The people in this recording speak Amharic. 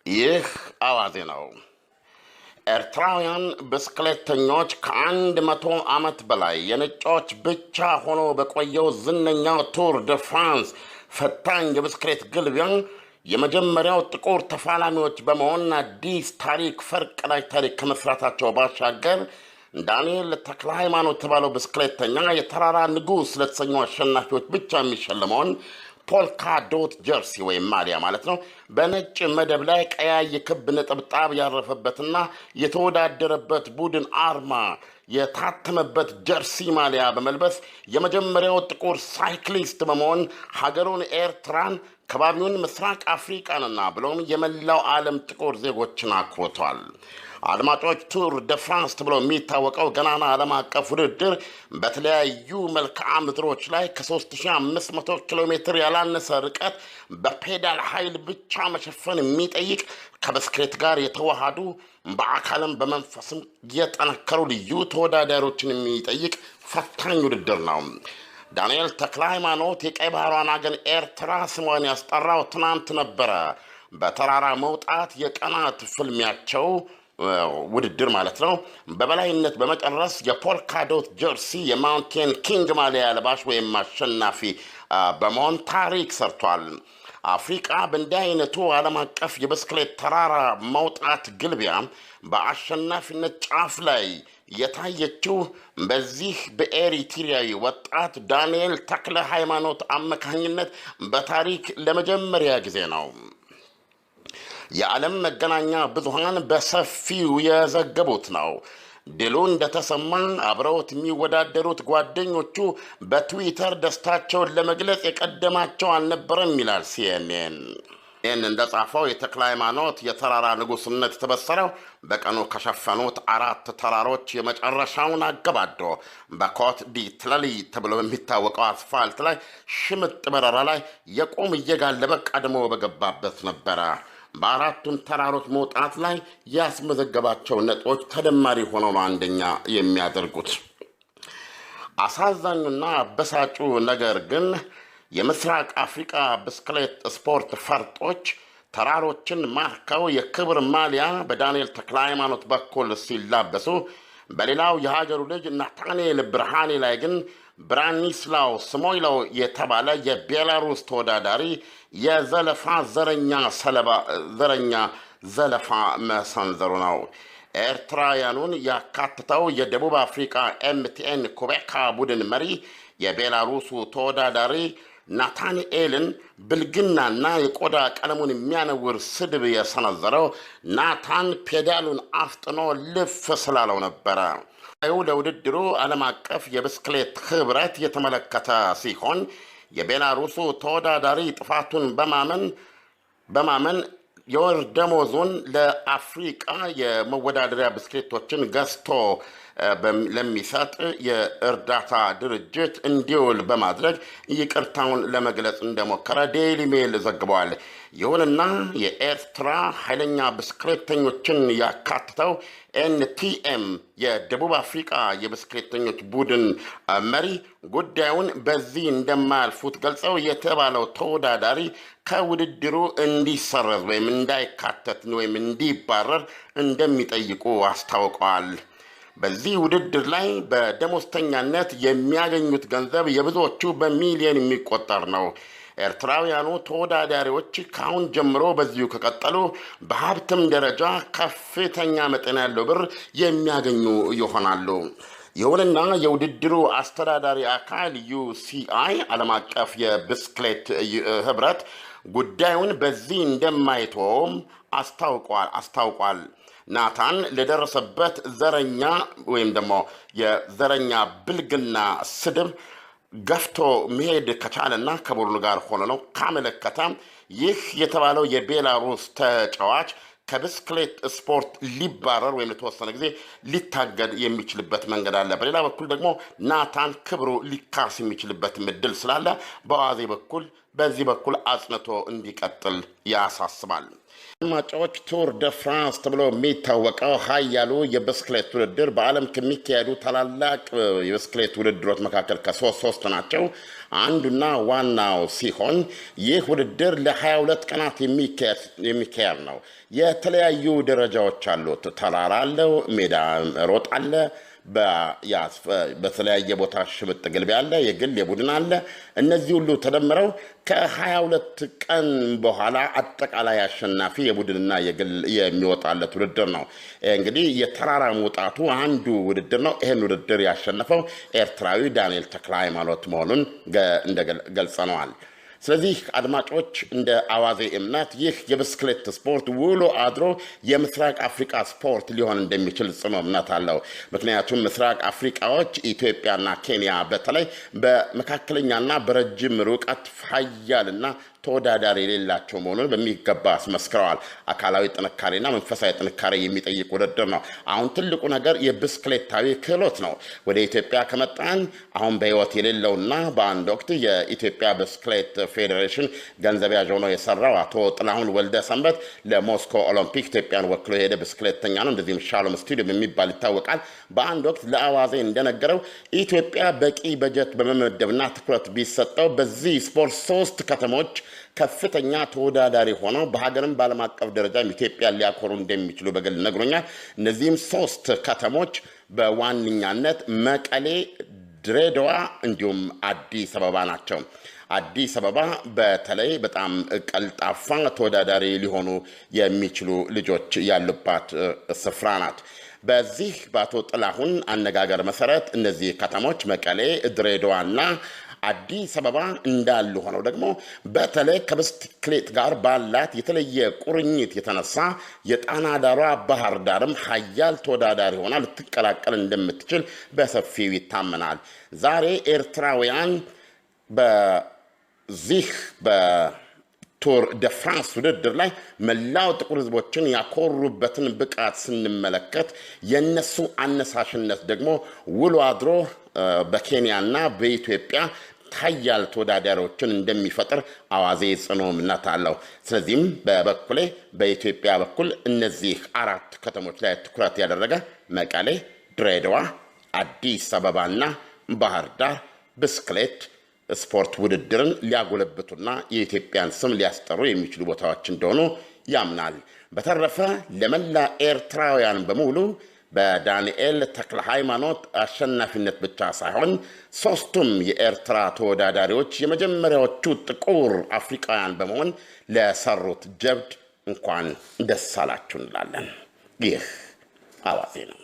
ይህ አዋዜ ነው። ኤርትራውያን ብስክሌተኞች ከ100 ዓመት በላይ የነጮች ብቻ ሆኖ በቆየው ዝነኛው ቱር ደ ፍራንስ ፈታኝ የብስክሌት ግልቢያ የመጀመሪያው ጥቁር ተፋላሚዎች በመሆን አዲስ ታሪክ ፈርቀዳጅ ታሪክ ከመስራታቸው ባሻገር፣ ዳንኤል ተክለ ሃይማኖት የተባለው ብስክሌተኛ የተራራ ንጉሥ ለተሰኙ አሸናፊዎች ብቻ የሚሸለመውን polka dot jersey ወይም ማሊያ ማለት ነው፣ በነጭ መደብ ላይ ቀያይ ክብ ነጠብጣብ ያረፈበትና የተወዳደረበት ቡድን አርማ የታተመበት jersey ማሊያ በመልበስ የመጀመሪያው ጥቁር cyclist በመሆን ሀገሩን ኤርትራን፣ ከባቢውን ምስራቅ አፍሪቃንና ብሎም የመላው ዓለም ጥቁር ዜጎችን አኩርቷል። አድማጮች፣ ቱር ደ ፍራንስ ተብሎ የሚታወቀው ገናና ዓለም አቀፍ ውድድር በተለያዩ መልክዓ ምድሮች ላይ ከ3500 ኪሎ ሜትር ያላነሰ ርቀት በፔዳል ኃይል ብቻ መሸፈን የሚጠይቅ፣ ከብስክሌት ጋር የተዋሃዱ፣ በአካልም በመንፈስም የጠነከሩ ልዩ ተወዳዳሪዎችን የሚጠይቅ ፈታኝ ውድድር ነው። ዳንኤል ተክለ ሃይማኖት የቀይ ባህሯን አገር ኤርትራ ስሟን ያስጠራው ትናንት ነበረ። በተራራ መውጣት የቀናት ፍልሚያቸው ውድድር ማለት ነው፣ በበላይነት በመጨረስ የ polka dot jersey የ Mountain King ማሊያ ለባሽ ወይም አሸናፊ በመሆን ታሪክ ሰርቷል። አፍሪቃ በእንዲህ አይነቱ ዓለም አቀፍ የብስክሌት ተራራ መውጣት ግልቢያ በአሸናፊነት ጫፍ ላይ የታየችው በዚህ በኤሪትሪያዊ ወጣት ዳንኤል ተክለ ሃይማኖት አማካኝነት በታሪክ ለመጀመሪያ ጊዜ ነው። የዓለም መገናኛ ብዙሃን በሰፊው የዘገቡት ነው። ድሉ እንደተሰማ አብረውት የሚወዳደሩት ጓደኞቹ በትዊተር ደስታቸውን ለመግለጽ የቀደማቸው አልነበረም ይላል ሲኤንኤን። ይህን እንደጻፈው የተክለ ሃይማኖት የተራራ ንጉሥነት የተበሰረው በቀኑ ከሸፈኑት አራት ተራሮች የመጨረሻውን አገባዶ በኮት ዲ ትለሊ ተብሎ በሚታወቀው አስፋልት ላይ ሽምጥ በረራ ላይ የቆም እየጋለበ ቀድሞ በገባበት ነበረ። በአራቱም ተራሮች መውጣት ላይ ያስመዘገባቸው ነጥቦች ተደማሪ ሆነው ነው አንደኛ የሚያደርጉት። አሳዛኙና አበሳጩ ነገር ግን የምስራቅ አፍሪቃ ብስክሌት ስፖርት ፈርጦች ተራሮችን ማርከው የክብር ማሊያ በዳንኤል ተክለ ሃይማኖት በኩል ሲላበሱ፣ በሌላው የሀገሩ ልጅ ናታንኤል ብርሃኔ ላይ ግን ብራኒስላው ስሞይለው የተባለ የቤላሩስ ተወዳዳሪ የዘለፋ ዘረኛ ዘለፋ መሰንዘሩ ነው። ኤርትራውያኑን ያካትተው የደቡብ አፍሪካ ኤምቲኤን ኩቤካ ቡድን መሪ የቤላሩሱ ተወዳዳሪ ናታንኤልን ብልግናና የቆዳ ቀለሙን የሚያነውር ስድብ የሰነዘረው ናታን ፔዳሉን አፍጥኖ ልፍ ስላለው ነበረ። ለውድድሩ ዓለም አቀፍ የብስክሌት ህብረት የተመለከተ ሲሆን፣ የቤላሩሱ ተወዳዳሪ ጥፋቱን በማመን የወር ደሞዙን ለአፍሪቃ የመወዳደሪያ ብስክሌቶችን ገዝቶ ለሚሰጥ የእርዳታ ድርጅት እንዲውል በማድረግ ይቅርታውን ለመግለጽ እንደሞከረ ዴይሊ ሜል ዘግበዋል። ይሁንና የኤርትራ ኃይለኛ ብስክሌተኞችን ያካትተው ኤንቲኤም የደቡብ አፍሪቃ የብስክሌተኞች ቡድን መሪ ጉዳዩን በዚህ እንደማያልፉት ገልጸው የተባለው ተወዳዳሪ ከውድድሩ እንዲሰረዝ ወይም እንዳይካተት ወይም እንዲባረር እንደሚጠይቁ አስታውቀዋል። በዚህ ውድድር ላይ በደሞዝተኛነት የሚያገኙት ገንዘብ የብዙዎቹ በሚሊዮን የሚቆጠር ነው። ኤርትራውያኑ ተወዳዳሪዎች ከአሁን ጀምሮ በዚሁ ከቀጠሉ በሀብትም ደረጃ ከፍተኛ መጠን ያለው ብር የሚያገኙ ይሆናሉ። ይሁንና የውድድሩ አስተዳዳሪ አካል ዩሲአይ ዓለም አቀፍ የብስክሌት ህብረት ጉዳዩን በዚህ እንደማይተወውም አስታውቋል። ናታን ለደረሰበት ዘረኛ ወይም ደግሞ የዘረኛ ብልግና ስድብ ገፍቶ መሄድ ከቻለና ከቡድኑ ጋር ሆኖ ነው ካመለከተ፣ ይህ የተባለው የቤላሩስ ተጫዋች ከብስክሌት ስፖርት ሊባረር ወይም ለተወሰነ ጊዜ ሊታገድ የሚችልበት መንገድ አለ። በሌላ በኩል ደግሞ ናታን ክብሩ ሊካስ የሚችልበት እድል ስላለ በአዋዜ በኩል በዚህ በኩል አጽንቶ እንዲቀጥል ያሳስባል። አድማጮች፣ ቱር ደ ፍራንስ ተብሎ የሚታወቀው ኃያሉ የብስክሌት ውድድር በዓለም ከሚካሄዱ ታላላቅ የብስክሌት ውድድሮች መካከል ከሶስት ሶስት ናቸው አንዱና ዋናው ሲሆን ይህ ውድድር ለ22 ቀናት የሚካሄድ ነው። የተለያዩ ደረጃዎች አሉት። ተራራ አለው፣ ሜዳ ሮጥ አለ፣ በተለያየ ቦታ ሽምጥ ግልቢያ አለ፣ የግል የቡድን አለ። እነዚህ ሁሉ ተደምረው ከ22 ቀን በኋላ አጠቃላይ አሸናፊ የቡድንና የግል የሚወጣለት ውድድር ነው። እንግዲህ የተራራ መውጣቱ አንዱ ውድድር ነው። ይህን ውድድር ያሸነፈው ኤርትራዊ ዳንኤል ተክለ ሃይማኖት መሆኑን ገልጸነዋል። ስለዚህ አድማጮች፣ እንደ አዋዜ እምነት ይህ የብስክሌት ስፖርት ውሎ አድሮ የምስራቅ አፍሪካ ስፖርት ሊሆን እንደሚችል ጽኑ እምነት አለው። ምክንያቱም ምስራቅ አፍሪካዎች ኢትዮጵያና ኬንያ በተለይ በመካከለኛና በረጅም ርቀት ሀያልና ተወዳዳሪ የሌላቸው መሆኑን በሚገባ አስመስክረዋል። አካላዊ ጥንካሬና መንፈሳዊ ጥንካሬ የሚጠይቅ ውድድር ነው። አሁን ትልቁ ነገር የብስክሌታዊ ክህሎት ነው። ወደ ኢትዮጵያ ከመጣን አሁን በሕይወት የሌለውና በአንድ ወቅት የኢትዮጵያ ብስክሌት ፌዴሬሽን ገንዘብ ያዥ ሆኖ የሰራው አቶ ጥላሁን ወልደ ሰንበት ለሞስኮ ኦሎምፒክ ኢትዮጵያን ወክሎ የሄደ ብስክሌተኛ ነው። እንደዚህም ሻሎም ስቱዲዮም የሚባል ይታወቃል። በአንድ ወቅት ለአዋዜ እንደነገረው ኢትዮጵያ በቂ በጀት በመመደብና ትኩረት ቢሰጠው በዚህ ስፖርት ሶስት ከተሞች ከፍተኛ ተወዳዳሪ ሆነው በሀገርም በዓለም አቀፍ ደረጃም ኢትዮጵያ ሊያኮሩ እንደሚችሉ በግል ነግሮኛል። እነዚህም ሶስት ከተሞች በዋነኛነት መቀሌ፣ ድሬዳዋ እንዲሁም አዲስ አበባ ናቸው። አዲስ አበባ በተለይ በጣም ቀልጣፋ ተወዳዳሪ ሊሆኑ የሚችሉ ልጆች ያሉባት ስፍራ ናት። በዚህ በአቶ ጥላሁን አነጋገር መሰረት እነዚህ ከተሞች መቀሌ፣ ድሬዳዋና አዲስ አበባ እንዳሉ ሆነው ደግሞ በተለይ ከብስክሌት ጋር ባላት የተለየ ቁርኝት የተነሳ የጣና ዳሯ ባህር ዳርም ሀያል ተወዳዳሪ ሆና ልትቀላቀል እንደምትችል በሰፊው ይታመናል። ዛሬ ኤርትራውያን በዚህ በቱር ደ ፍራንስ ውድድር ላይ መላው ጥቁር ሕዝቦችን ያኮሩበትን ብቃት ስንመለከት የነሱ አነሳሽነት ደግሞ ውሎ አድሮ በኬንያና በኢትዮጵያ ሀያል ተወዳዳሪዎችን እንደሚፈጥር አዋዜ ጽኑ እምነት አለው። ስለዚህም በበኩሌ በኢትዮጵያ በኩል እነዚህ አራት ከተሞች ላይ ትኩረት ያደረገ መቀሌ፣ ድሬዳዋ፣ አዲስ አበባና ባህር ዳር ብስክሌት ስፖርት ውድድርን ሊያጎለብቱና የኢትዮጵያን ስም ሊያስጠሩ የሚችሉ ቦታዎች እንደሆኑ ያምናል። በተረፈ ለመላ ኤርትራውያን በሙሉ በዳንኤል ተክለ ሃይማኖት አሸናፊነት ብቻ ሳይሆን ሶስቱም የኤርትራ ተወዳዳሪዎች የመጀመሪያዎቹ ጥቁር አፍሪካውያን በመሆን ለሰሩት ጀብድ እንኳን ደስ አላችሁ እንላለን። ይህ አዋዜ ነው።